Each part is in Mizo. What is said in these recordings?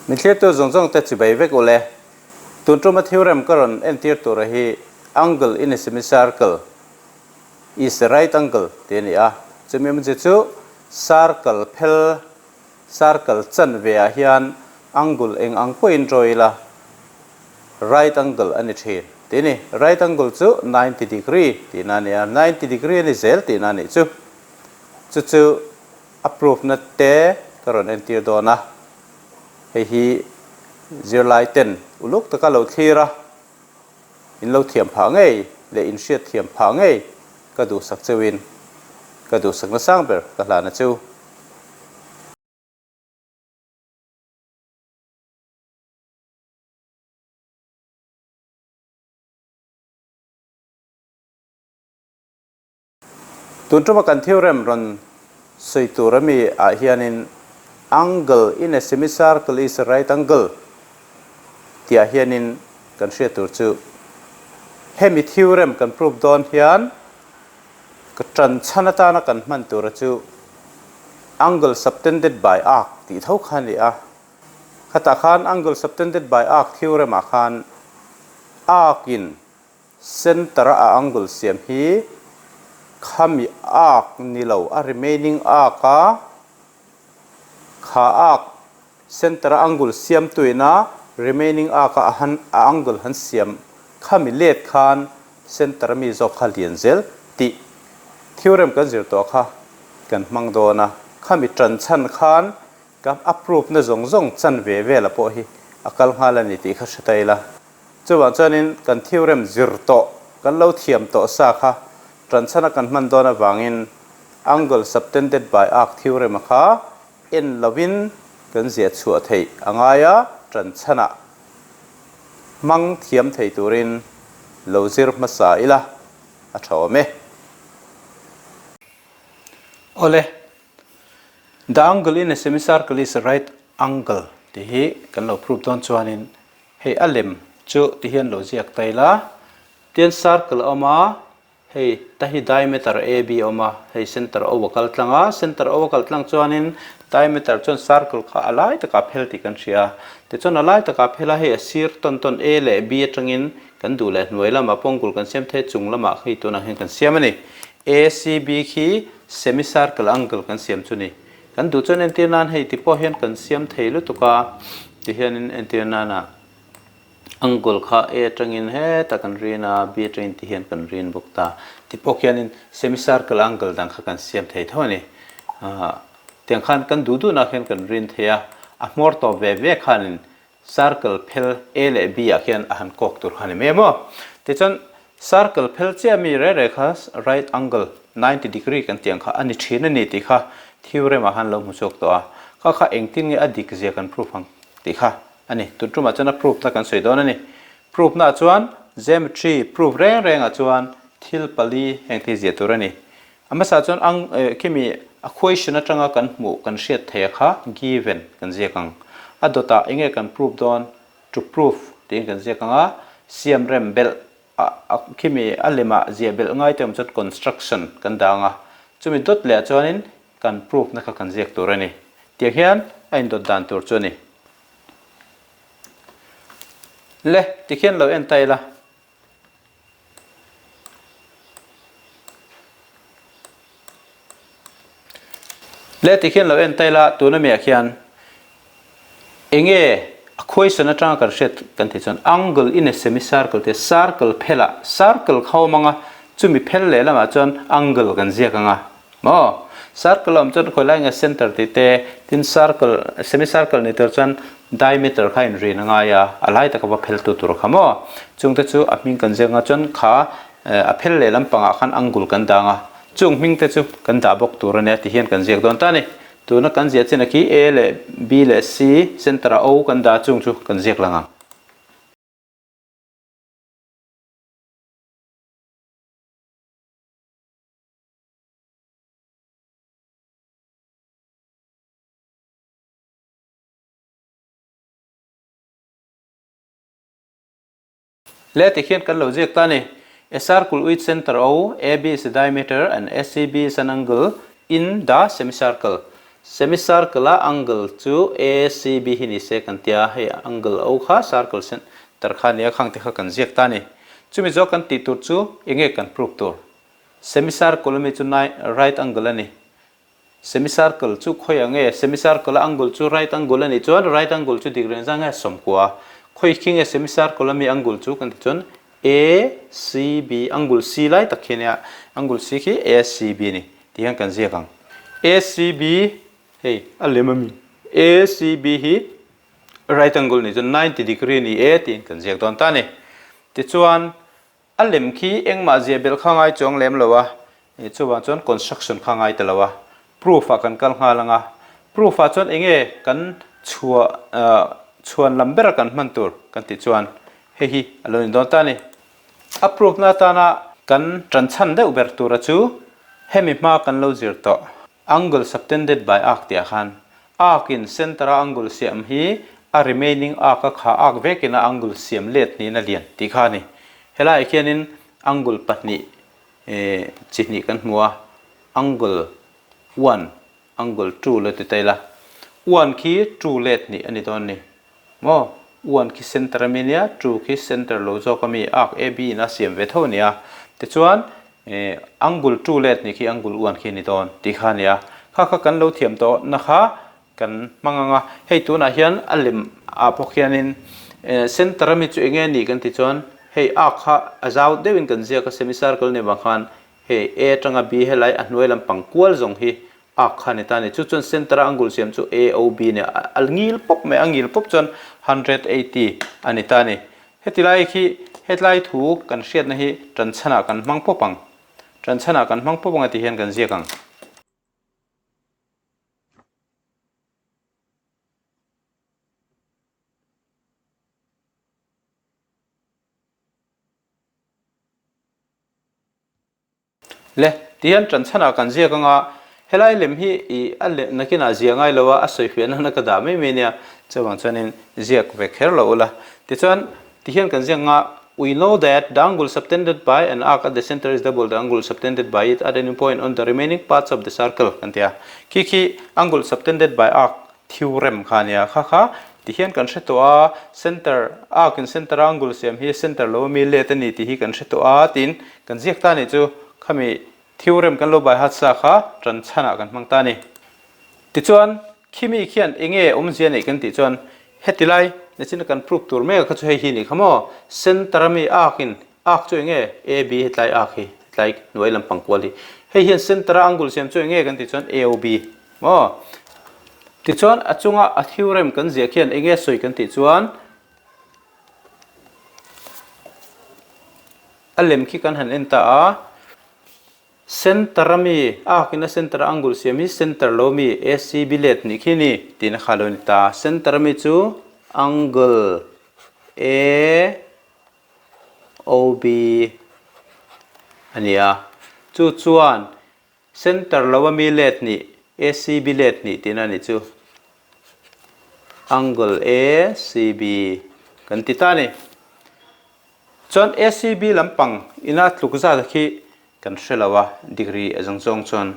Min thlirtu zawng zawng te chibei vek ule. Tun tuma theorem ka rawn entir tura hi angle in a semicircle is a right angle tih a ni a. Chumi awmzia chu circle phel, circle chanve ah hian angle eng ang pawhin draw ila right angle a ni thin tih a ni. Right angle chu 90 degree tihna a ni a, 90 degree a ni zel tihna a nih chu. Chu chu a proof na te ka rawn entir dawn a, hei hi zirlai ten uluk taka lo thlir a, in lo thiam phah ngei leh in hriat thiam phah ngei ka duhsak cheuhin ka duhsak na sang ber ka hlan a chu. Tun tuma kan theorem rawn sawi tur ami ah hianin angle in a semicircle is a right angle tih ah hianin kan hriat tur chu hemi theorem kan prove dawn hian ka tan chhan atana kan hman tura chu angle subtended by arc tih tho kha a ni a. Khatah khan angle subtended by arc theorem ah khan arc in Center a angle siam hi khami arc ni lo, a remaining arc a kha arc center a angle siam tuina remaining arc a han a angle han siam khami let khan center ami zawk kha lian zel tih theorem kan zir tawh kha kan hmang dawn a, khami tan chhan khan ka a proof na zawng zawng chan ve vela pawh hi a kal nghal a ni tih kha hre ta ila. Chuvang chuanin kan theorem zir tawh, kan lo thiam tawh sa kha tanchhana kan hman dawn avangin angle subtended by arc theorem a kha en lovin kan ziah chhuah theih a ngai a, tanchhana hmang thiam thei turin lo zir hmasa ila a tha awm e. Awle, the angle in a semicircle is a right angle tih hi kan lo prove dawn chuanin Hei a lem chu ti hian lo ziak ta ila, tian circle a awm a, hei ta hi diameter AB a awm a, hei center O a kal tlang a, center O a kal tlang chuanin diameter chuan circle kha a lai takah a phel tih kan hria a, tichuan a lai takah a phel a, hei a sir tawn tawn A leh B atangin kan duh leh hnuai lamah pawngkul kan siam thei a, chung lamah khi tunah hian kan siam a ni. ACB khi semicircle angle kan siam chu ni. Kan duh chuan entir nan hei ti pawh hian kan siam thei lutuk a, tihianin entir nana angle kha A atangin hetah kan rin a, B atangin tihian kan rin bawk ta. Ti pawh khianin semicircle angle dang kha kan siam thei tho a ni. Tiang khan kan duh duhnah khian kan rin thei a, a hmawr tawp ve ve khanin Circle phel A leh B ah khian a han kawk tur kha a ni mai maw? Tichuan circle phel chiah mi reh reh kha right angle 90 degree kan tih ang kha a ni thin a ni tih kha theorem ah khan lo hmu chhuak tawh a, kha kha engtin nge a dik zia kan proof ang tih kha a ni. Tun tumah chuan a proof na kan sawi dawn a ni. Proof na ah chuan geometry proof reng reng ah chuan thil pali heng thei zia tur a ni. A hmasa chuan ang khimi a question atanga kan hmuh kan hriat thei a kha given kan ziak ang. A dawtah enge kan proof dawn to proof tiin kan ziak ang a, siam rem belh a khimi a lemah ziah belh ngai te awm chuan construction kan dah ang a, chumi dawt leh ah chuanin kan proof na kha kan ziak tur a ni. Tiang hian a indawt dan tur chu a ni. Le tikhian lo en ta ila. Le ti khian lo en ta ila tuna miah khian enge a question atanga kan hriat kan tih chuan angle in a semicircle te circle phelah circle kha awm anga chumi phel leh lamah chuan angle kan ziak anga maw circle a awm chuan khawi lai nge center tih te tin circle semicircle ni tur chuan diameter kha inrin a ngai a, a lai taka va phel tu tur kha maw? Chung te chu a hming kan ziak anga chuan kha a phel leh lampangah khan angul kan dang a, chung hming te chu kan dah bawk tur a nia ti hian kan ziak dawn ta a ni. Tuna kan ziah chin a khi A leh B leh C center ah O kan dah a chung chu kan ziak lang ang. Le ti khian kan lo ziak ta ni. A circle with center O, AB is a diameter and SCB is an angle in the semicircle. Semicircle a angle chu ACB hi ni se kan tia, hei angle O kha circle center kha nia khang te kha kan ziak ta a ni. Chumi zawk kan tih tur chu enge kan prove tur? Semicircle ami chu right angle a ni. Semicircle chu khawi ang nge? Semicircle a angle chu right angle a nih chuan right angle chu degree engzah nge? 90. Khawi khi nge semicircle ami angle chu kan tih chuan ACB, angle C lai tak khi a nia, angle C khi ACB a ni tih hian kan ziak ang. ACB hei a lem ami ACB hi right angle nih chuan 90 degree a ni e tiin kan ziak dawn ta a ni. Tichuan A lem khi engmah ziah belh kha ngai chuang lem lo a, chuvang chuan construction kha ngai ta lo a, proof ah kan kal nghal ang a, proof ah chuan enge kan chhuah chhuan lam bera kan hman tur kan tih chuan hei hi a lo ni dawn ta a ni. A proof na atana kan tan chhan deuh ber tura chu hemi hma kan lo zir tawh angle subtended by arc tih ah khan arc in center a angle siam hi a remaining arc a kha arc vekin a angle siam let niin a lian tih kha a ni. Helaiah khianin angle pahnih chi hnih kan hmu a, angle one, angle two lo ti ta ila. One khi two let hnih a ni dawn a ni. Maw? One khi center ami nia, two khi center lo zawk ami arc AB in a siam ve tho a ni a. Tichuan angle two let nih khi angle one khi a ni dawn tih kha a ni a. Kha kha kan lo thiam tawh na kha kan hmang ang a. Hei tunah hian a lem ah pawh khianin center ami chu enge a nih kan tih chuan hei arc kha a zau deuhin kan ziak a semicircle ni vang khan hei A atanga B helai a hnuai lampang kual zawng hi arc kha a ni ta a ni. Chu chuan center a angle siam chu AOB a ni a, a ngil pawp mai a, a ngil pawp chuan 180 a ni ta a ni. Heti lai khi hetlai thu kan hriatna hi tan chhanah kan hmang pawp ang. Tan chhanah kan hmang pawp ang a ti hian kan ziak ang. Le, tihian ṭan chhanah kan ziak anga helai lem hi i a leh nakinah zia ngai lo a, a sawi fiah nana ka dah mai mai nia, chuvang chuanin ziak ve kher lo ula. Tichuan, tihian kan ziak anga We know that the angle subtended by an arc at the center is double the angle subtended by it at any point on the remaining parts of the circle kan ti a. Khi khi angle subtended by arc theorem kha a nia, kha kha tihian kan hre tawh a, center arc in center a angle siam hi center lo ami let a ni tih hi kan hre tawh a tiin kan ziak ta a nih chu khami theorem kan lo bai hat sa kha tan chhanah kan hmang ta a ni. Tichuan khimi khian enge awmzia neih kan tih chuan heti lai nachina kan proof tur mek a kha chu hei hi nih kha maw center ami arc in arc chu enge AB hetlai arc hi hetlai hnuai lampang kual hi hei hian center a angle siam chu enge kan tih chuan AOB Maw? Tichuan a chunga a theorem kan ziah khian enge sawi kan tih chuan a lem khi kan han en ta a, center a mi arc in a center a angle siam hi center lo mi ACB let nih khi ni tihna kha lo ni ta. Center a mi chu angle AOB a ni a, chu chuan Center lo a mi let hnih, ACB let hnih tihna a nih chu. Angle ACB kan ti ta a ni. Chuan ACB lampang ina tluk zat khi kan hre lo a, degree a zawng zawng chuan.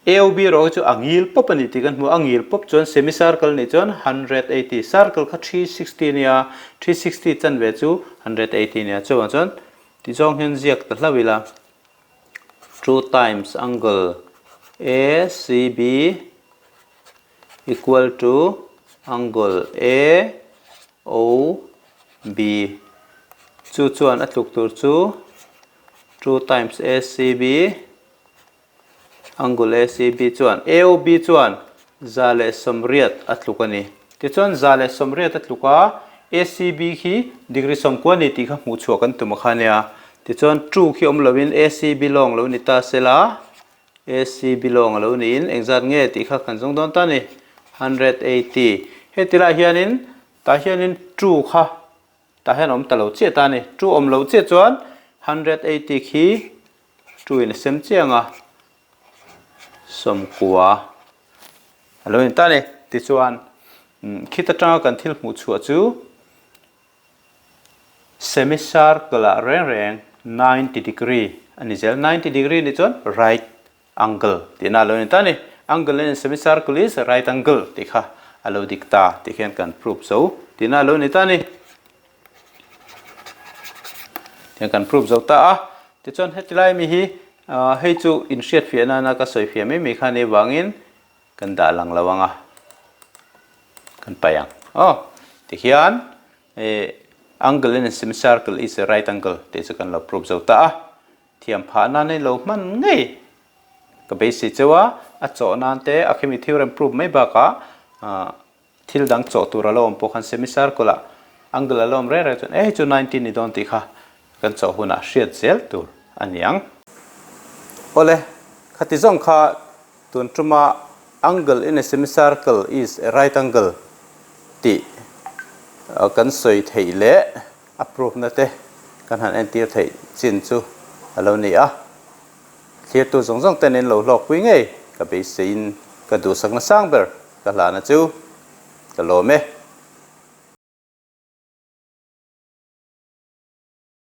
AOB erawh hi chu a ngil pawp a ni tih kan hmu a, a ngil pawp chuan semicircle nih chuan 180, circle kha 360 a nia, 360 chanve chu 180 a nia, chuvang chuan ti zawng hian ziak ta hlauh ila. 2 times angle ACB equal to angle AOB chu chuan a tluk tur chu 2 times ACB angle ACB chuan AOB chuan 180 a tluk a ni. Tichuan 180 a tluk a ACB khi degree 90 a ni tih kha hmuh chhuah kan tum a kha nia. Tichuan 2 khi awm loin ACB lawng lo ni ta sela ACB lawng a lo niin engzat nge tih kha kan zawng dawn ta a ni 180. Heti lai hianin tah hianin 2 kha tah hian a awm ta lo chiah ta a ni. 2 awm loh chiah chuan 180 khi 2 in a sem chiang a 90 a lo ni ta a ni. Tichuan khit atanga kan thil hmuh chhuah chu Semicircle ah reng reng 90 degree a ni zel. 90 degree nih chuan right angle tihna a lo ni ta a ni. Angle in a semicircle is a right angle tih kha a lo dik ta tih khian kan prove zo tihna a lo ni ta a ni. Tihian kan prove zo ta a. Tichuan heti lai mi hi hei chu inhriatfiah nana ka sawifiah mai mai kha a nih avangin kan dah lang lo ang a, kan paih ang. Aw, tihian angle in a semicircle is a right angle tih chu kan lo prove zo ta a. Thiam phah nan in lo hman ngei ka beisei cheu a, a chawh nan te a khemi theorem prove mai bakah thil dang chawh tur a lo awm pawh khan semicircle ah angle a lo awm reng reng chuan e hei chu 19 ni dawn tih kha kan chawh hunah hriat zel tur a ni ang. Awle, khati zawng kha tun tuma angle in a semicircle is a right angle tih kan sawi theih leh A proof na te kan han entir theih chin chu a lo ni a, thlirtu zawng zawng ten in lo hlawkpui ngei ka beiseiin ka duhsakna sang ber ka hlana chu ka lawm e.